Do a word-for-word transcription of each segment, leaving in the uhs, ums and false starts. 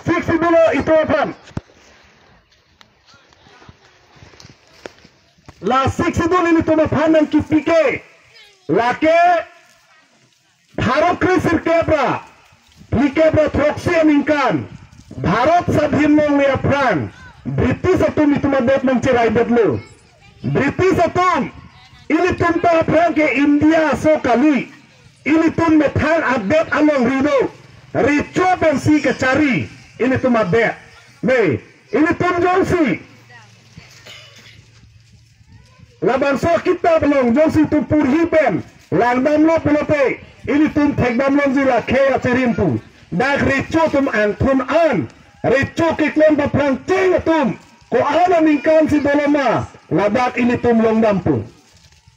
Sixth Schedule itum aphan. La Sixth Schedule ilitum aphan nangkipi ke, lake pharo kre sirkep ra phlikep ra throksi aningkan Bharat swadhin longle aphrang British atum itum adet nangcheraidetlo. British atum ilitum ta aphrang ke India aso kali, ilitum methang adet alongri do, recho pensi kachari ilitum adet. Ne, ilitum jongsi labangso kitap along jongsi itum porhi pen langdamlo pulote, ilitum thekdam longji la khei acharim pu. Dak recho atum angthun an, recho keklem paphrang cheng atum ko-an aningkan si dolo ma, ladak ilitum longdam pu.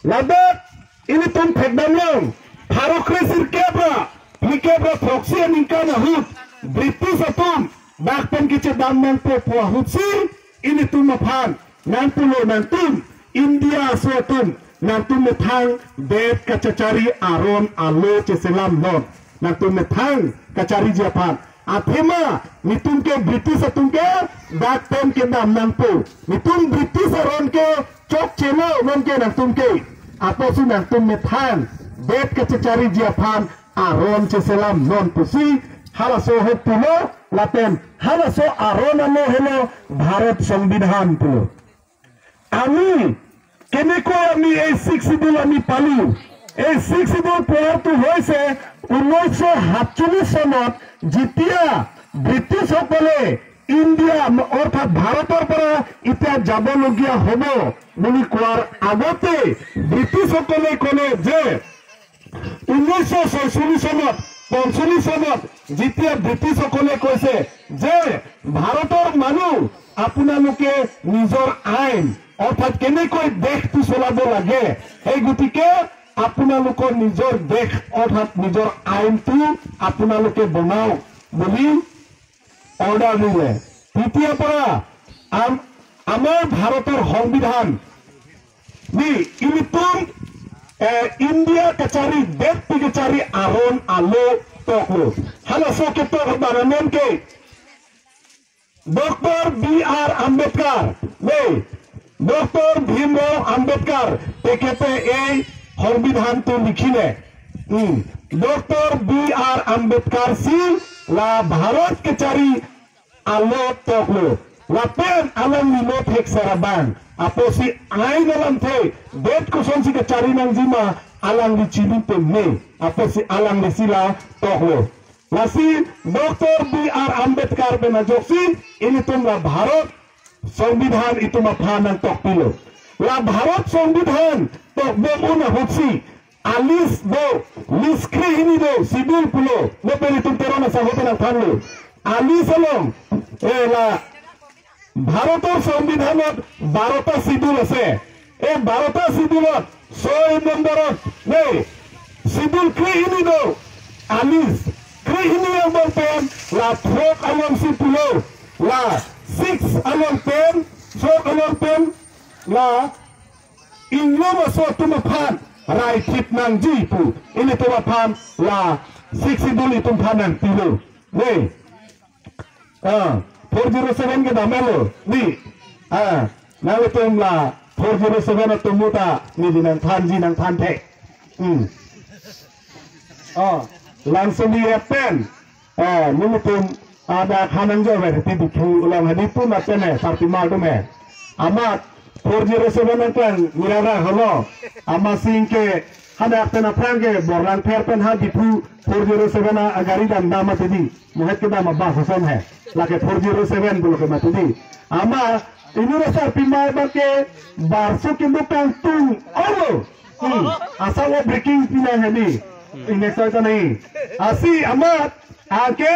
Ladak ilitum thekdam long, pharo kre sirkep ra phlikep ra throksi aningkan ahut British atum dak pen kachedam nangpo pu ahutsi ilitum aphan nangpulo, nangtum India aso atum, nangtum methang det kachachari aron alo cheselam non, nangtum methang kachariji aphan. Athema netum ke British atum ke dak pen kedam nangpo. Netum British aron ke chokchelo non ke nangtum ke. Apotsi nangtum methang det kachachariji aphan aron cheselam non pusi halaso ahut pulo, lapen halaso aron ano helo Bharat Songbidhan pulo. Ami, keneko ami ei Sixth Schedule ami palu. Ei Sixth Schedule পোৱাটো হৈছে ঊনৈছশ সাতচল্লিছ চনত, যেতিয়া ব্ৰিটিছসকলে ইণ্ডিয়া অৰ্থাৎ ভাৰতৰ পৰা এতিয়া যাবলগীয়া হ'ব বুলি কোৱাৰ আগতে ব্ৰিটিছসকলে ক'লে যে ঊনৈছশ ছয়চল্লিছ চনত, পঞ্চল্লিছ চনত যেতিয়া ব্ৰিটিছসকলে কৈছে যে ভাৰতৰ মানুহ, আপোনালোকে নিজৰ আইন অৰ্থাৎ কেনেকৈ দেশটো চলাব লাগে, সেই গতিকে আপোনালোকৰ নিজৰ দেশ অৰ্থাৎ নিজৰ আইনটো আপোনালোকে বনাওক বুলি অৰ্ডাৰ দিলে। তেতিয়াৰ পৰা আম-, আমাৰ ভাৰতৰ সংবিধান ni ilitum, eh, India kachari, det pi kachari aron alo toklo. Halaso ketok abang amen ke Doctor B R Ambedkar, ne, Doctor Bhimrao Ambedkar, তেখেতে এই সংবিধানটো লিখিলে। Hmm. Doctor B R Ambedkar si la Bharat kachari alo toklo. Lapen alangli lo thek sarabang. Apotsi ain alamthe, det kosonsi kachari nangjima, alangli chini peme. Apotsi alangli si la toklo. Lasi Doctor B R Ambedkar pen ajoksi ilitum la Bharat Songbidhan itum aphan nangtokpilo. La Bharat Songbidhan tokbom un ahutsi alis do, lis krehini do, Schedule pulo, ne pen itum Teron asahok nangthanlo. Alis along, eh, la ভাৰতৰ সংবিধানত বাৰটা Schedule আছে। এই বাৰটা Schedule-ত ছয় নম্বৰত, ne, Schedule krehini do, alis krehini angbong pen la throk along si pulo, la six along pen, throk along pen, la inglong aso atum aphan raithip nangji pu, ilitum aphan la Sixth Schedule itum aphan nangpilo. Ne. Ah, four zero seven kedam lo. Ni. Ah, nangtum la four zero seven atum muta ni di nangthanji nangthanthe. Hmm. Ah, langsung di pen. Ah, nelitum ada khanang jo ver ti dikhu ulang hadi tu na pen eh, parti mal tu me. Amat four zero seven nangklang mirara holo. Amat sing ke hadak pen aphrang ke Borlangpher pen ha Diphu four zero seven a, agari dam dam mati di. Mohet kedam abas ason he. Lake four zero seven pulo ke mati di. Amat inut asar pimai abang ke barso ke dukang tung olo. Hmm. Asal wo breaking pinang hadi. Innek soi ta nahi. Asi amat ake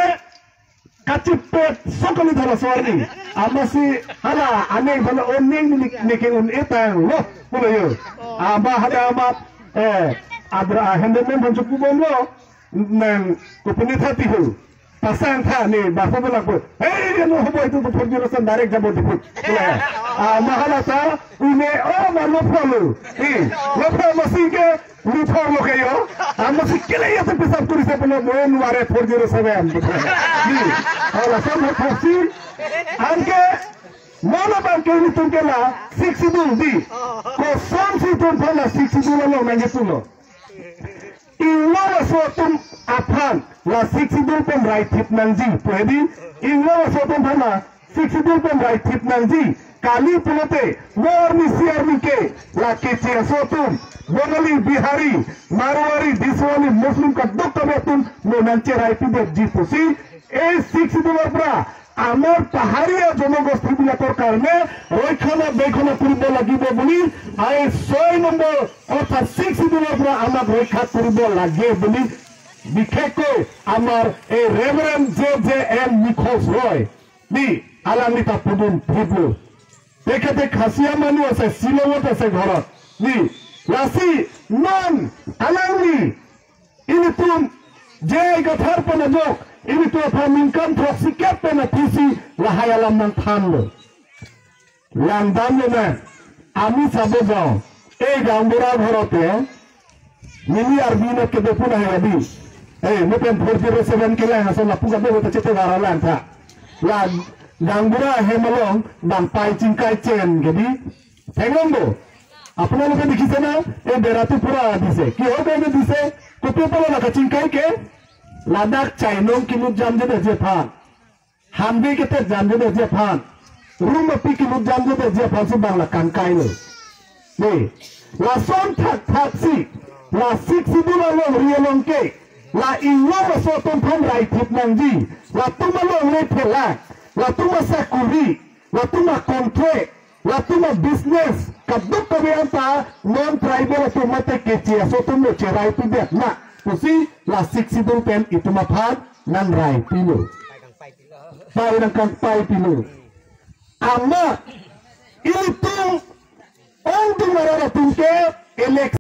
kachipet sokali dhala suarni. Amatsi hala aning dhala oning ni neke un etang lo pulo yo. Amat hada amat, eh, adra hende mem hanchuk kubom lo. Nang kupini thati ho. Pasang tha ni baso belak po. Hey, ano hobo itu tu four zero seven direct jabo Diphu. Pulo ya. Amat hala ta une o ma lo phalo. Eh, lo phalo masing ke Uri thor lo kayo. Amatsi kele ya te pisap turi se pulo moen ware four zero seven. Ni. Kalau sama vaksin, anke mana bangke ilitum ke la Sixth Schedule di. Kosonsi itum aphan la Sixth Schedule along nangkepulo. Inglong aso atum aphan la Sixth Schedule pen raithip nangji. Pu hedi, inglong aso atum aphan la Sixth Schedule pen raithip nangji. Kali pulote, mo arni isi arni ke, la Keche aso atum, Bongali, Bihari, Marwari, Dishwali, Muslim kadokave atum, mo nangcheraipi detji pusi, e Sixth Schedule-or pra, আমাৰ পাহাৰীয়া জনগোষ্ঠীবিলাকৰ কাৰণে ৰক্ষণাবেক্ষণ কৰিব লাগিব বুলি, এই ছয় নম্বৰ অৰ্থাৎ Sixth Schedule-ৰ পৰা আমাক ৰক্ষা কৰিব লাগে বুলি বিশেষকৈ আমাৰ এই ৰেভাৰেণ্ড জে জে এম নিখোজ ৰয়, di, alangli ta pudun thiplo. Tekhete Khasi amanun ase, Shillong-ot ase ghorot, di. Lasi non alangli ilitum J I Kathar pen ajok, ilitum aphan ningkan throksi kep pen aphisi lahai alam nangthanlo. Langdamlo na, আমি চাব যাওঁ, এই গাঁওবুঢ়া ঘৰতে মিলি R B নত kedopun ahe, di. Ei, mo pen four zero seven kelang ason lapu kado kota chete vara lang tha. La গাঁওবুঢ়া ahem along bang pai chingkai chen ke, di. Theklongpo. আপোনালোকে দেখিছে না? এই বেৰাটো পুৰা দিছে। কিহৰ কাৰণে দিছে? কপি পালে না kachingkai ke? Ladak chainong kilut jamjedet aphan, hambe ketet jamjedetji aphan, rum api kilut jamjedetji aphansi bang la kangkailo. Di, lason thakthak si, la Sixth Schedule alongri along ke, la inglong aso atum aphan raithip nangji, latum alongri thela, latum asakuri, latum acontract, latum abusiness, kadokave anta non-tribal atum mate Keche aso atumlo cheraipidet na pusi la Sixth Schedule pen itum aphan nangrai pilo. Pai nangkangpai pilo. Amat ilitum ongdung arat atum ke election